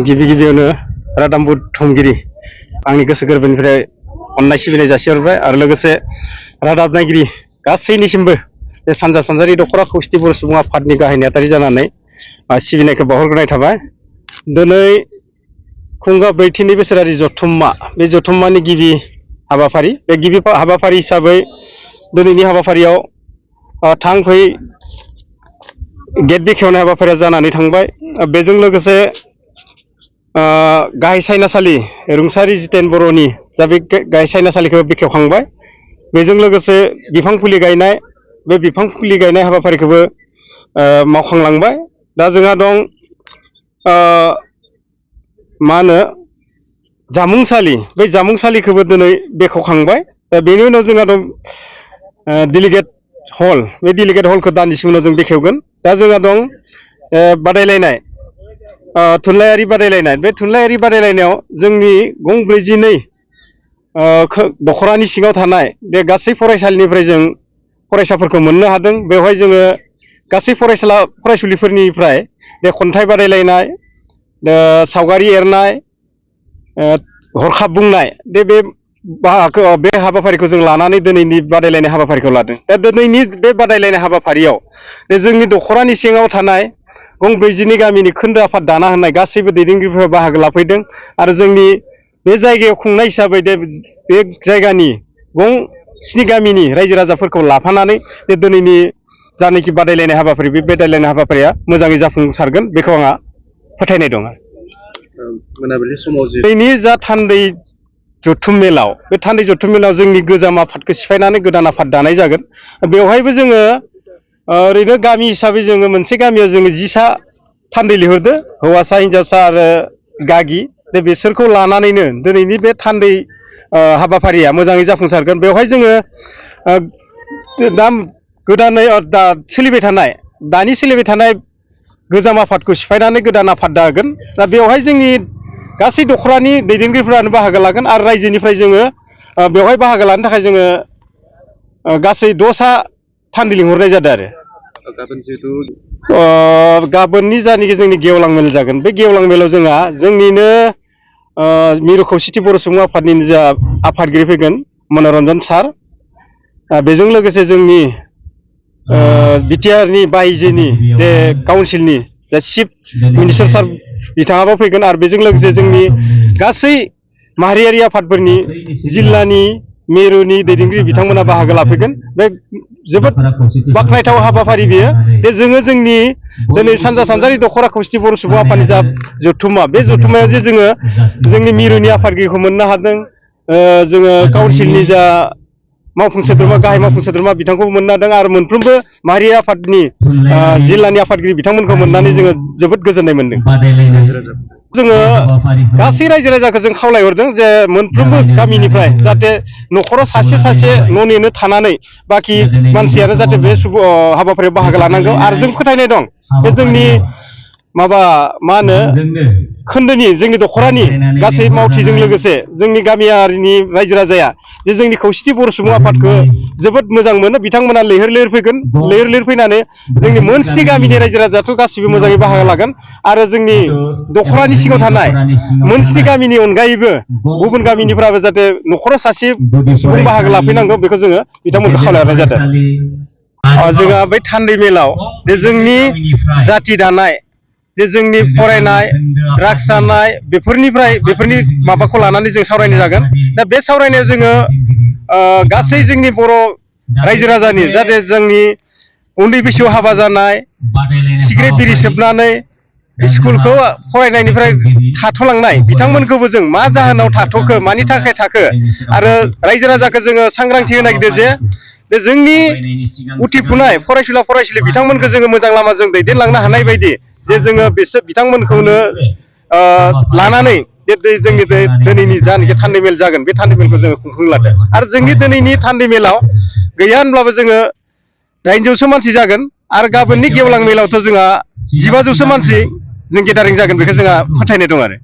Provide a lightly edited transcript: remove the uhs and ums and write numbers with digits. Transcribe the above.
गिबि गिबियावनो रादाम बुथुमगिरि आंनि गोसो गोरबोनिफ्राय अननाय सिबिनाय जासिहरबाय आरो लोगोसे रादाब नायगिरि गासैनिसिमबो बे सानजा सानजारि दख'रा खौसेथि बर' सुबुं आफादनि गाहाय नेहाथारि जानानै सिबिनायखौ बावहरग्रोनाय थाबाय। दिनै खुंगा ब्रैथिनि बोसोरारि जथुम्मा बे जथुम्मानि गिबि हाबाफारि बे गिबि हाबाफारि हिसाबै दिनैनि हाबाफारियाव थांफै गेट बेखेवनाय हाबाफारिया जानानै थांबाय। बेजों लोगोसे गाहाय सायनासालि रुंसारि जितेन बर'नि जा बे गाहाय सायनासालिखौ बेखेवखांबाय। बेजों लोगोसे बिफां फुलि गायनाय बे बिफां फुलि गायनाय हाबाफारिखौबो मावखांलांबाय। दा जोंहा दं मा होनो जामुंसालि बै जामुंसालिखौबो दिनै बेखेवखांबाय। दा बेनि उनाव जोंहा दं डेलिगेट हल बे डेलिगेट हलखौ दान्दिसे उनाव जों बेखेवगोन। दा जोंहा दं बादायलायनाय थुनलाइयारि बादायलायनाय बे थुनलाइयारि बादायलायनायाव जोंनि गं 42 दख'रानि सिङाव थानाय बे गासै फरायसालिनिफ्राय जों फरायसाफोरखौ मोननो हादों। बेवहाय जोङो गासै फरायसुलिफोरनिफ्राय बे खन्थाइ बादायलायनाय सावगारि एरनाय हरखाब बुंनाय बे हाबाफारिखौ जों लानानै दिनैनि बादायलायनाय हाबाफारिखौ लादों। दा दिनैनि बे बादायलायनाय हाबाफारियाव जोंनि दख'रानि सिङाव थानाय गं 42 गामिनि खोन्दो आफाद दाना होनाय गासैबो दैदेनगिरिफोरा बाहागो लाफैदों आरो जोंनि बे जायगायाव खुंनाय हिसाबै बे जायगानि गं 7 गामिनि रायजो राजाफोरखौ लाफानानै बे दिनैनि जानाखि बादायलायनाय हाबाफारि बे बादायलायनाय हाबाफारिया मोजाङै जाफुंसारगोन बेखौ आंहा फोथायनाय दं। मोनाबिलि समाव दिनैनि जा थान्दै जथुम मेलाव बे थान्दै जथुम मेलाव जोंनि गोजाम आफादखौ सिफायनानै गोदान आफाद दानाय जागोन। बेवहायबो जोङो ओरैनो गामि हिसाबै जोङो मोनसे गामियाव जोङो 10सा थान्दै लिंहरदो हौवासा हिनजावसा आरो गागि बिसोरखौ लानानैनो दिनैनि बे थान्दै हाबाफारिया मोजाङै जाफुंसारगोन। बेवहाय जोङो दा गोदानै दानि सोलिबाय थानाय गोजाम आफादखौ सिफायनानै गोदान आफाद दागोन। दा बेवहाय जोंनि गासै दख'रानि दैदेनगिरिफोरानो बाहागो लागोन आरो रायजोनिफ्राय जोङो बेवहाय बाहागो लानो थाखाय जोङो गासै 10सा थान्दै लिंहरनाय जादों आरो गाबोननि जानाखि जोंनि गेवलां मेल जागोन बे गेवलां मेलाव जोंहा जोंनिनो मिरु खौसेथि बर' सुबुं आफादनि जा आफादगिरि फैगोन मनरन्जन सार। बेजों लोगोसे जोंनि बिटिआरनि बायजोनि जे काउन्सिलनि जा चिफ मिनिस्टार सार बिथाङाबो फैगोन आरो बेजों लोगोसे जोंनि गासै माहारियारि आफादफोरनि जिल्लानि मिरुनि दैदेनगिरि बिथांमोना बाहागो लाफैगोन। बे जोबोद बाख्नायथाव हाबाफारि बेयो। बे जोङो जोंनि दिनै सानजा सानजारि दख'रा खौसेथि बर' सुबुं आफादनि जा जथुम्मा बे जथुम्मायाव जे जोङो जोंनि मिरुनि आफादगिरिखौ मोननो हादों। जोङो काउन्सिलनि जा मावफुं सोद्रोमा गाहाय मावफुं सोद्रोमा बिथांखौबो मोननो हादों आरो मोनफ्रोमबो माहारि आफादनि जिल्लानि आफादगिरि बिथांमोनखौ मोननानै जोङो जोबोद गोजोननाय मोनदों। जोङो गासै रायजो राजाखौ जों खावलायहरदों जे मोनफ्रोमबो गामिनिफ्राय जाहाथे न'खराव सासे सासे न' नेनो थानानै बाखि मानसियानो जाहाथे बे हाबाफारियाव बाहागो लानांगौ आरो जों फोथायनाय दं बे जोंनि मा होनो खोन्दोनि जोंनि दख'रानि गासै मावथिजों लोगोसे जोंनि गामियारिनि रायजो राजाया जे जोंनि खौसेथि बर' सुबुं आफादखौ जोबोद मोजां मोनो। बिथांमोना लैहोर लैहोर फैगोन। लैहोर लैहोर फैनानै जोंनि मोन 7 गामिनि रायजो राजायाथ' गासिबो मोजाङै बाहागो लागोन आरो जोंनि दख'रानि सिङाव थानाय मोन 7 गामिनि अनगायैबो गुबुन गामिनिफ्राबो जाहाथे न'खराव सासे सुबुं बाहागो लाफैनांगौ बेखौ जोङो बिथांमोनखौ खावलायहरनाय जादों। जोंहा बै थान्दै मेलाव जे जोंनि जाथि दानाय जे जोंनि फरायनाय ड्राग्स जानाय बेफोरनि माबाखौ लानानै जों सावरायनाय जागोन। दा बे सावरायनायाव जोङो गासै जोंनि बर' रायजो राजानि जाहाथे जोंनि उन्दै बैसोआव हाबा जानाय सिगारेट बिरि सोबनानै स्कुलखौ फरायनायनिफ्राय थाथ'लांनाय बिथांमोनखौबो जों मा जाहोनाव थाथ'खो मानि थाखाय थाखो आरो रायजो राजाखौ जोङो सांग्रांथि होनो नागिरदों जे जोंनि उथिफुनाय फरायसुला बिथांमोनखौ जोङो मोजां लामाजों दैदेनलांनो हानाय बायदि जे जोङो बिथांमोनखौनो लानानै जोंनि दिनैनि जानाखि थान्दै मेल जागोन बे थान्दै मेलखौ जोङो खुंफुंलांदों। आरो जोंनि दिनैनि थान्दै मेलाव गैया होनब्लाबो जोङो 800सो मानसि जागोन आरो गाबोननि गेवलां मेलावथ' जोंहा 1500सो मानसि जों गेदारिं जागोन बेखौ जोंहा फोथायनाय दं आरो।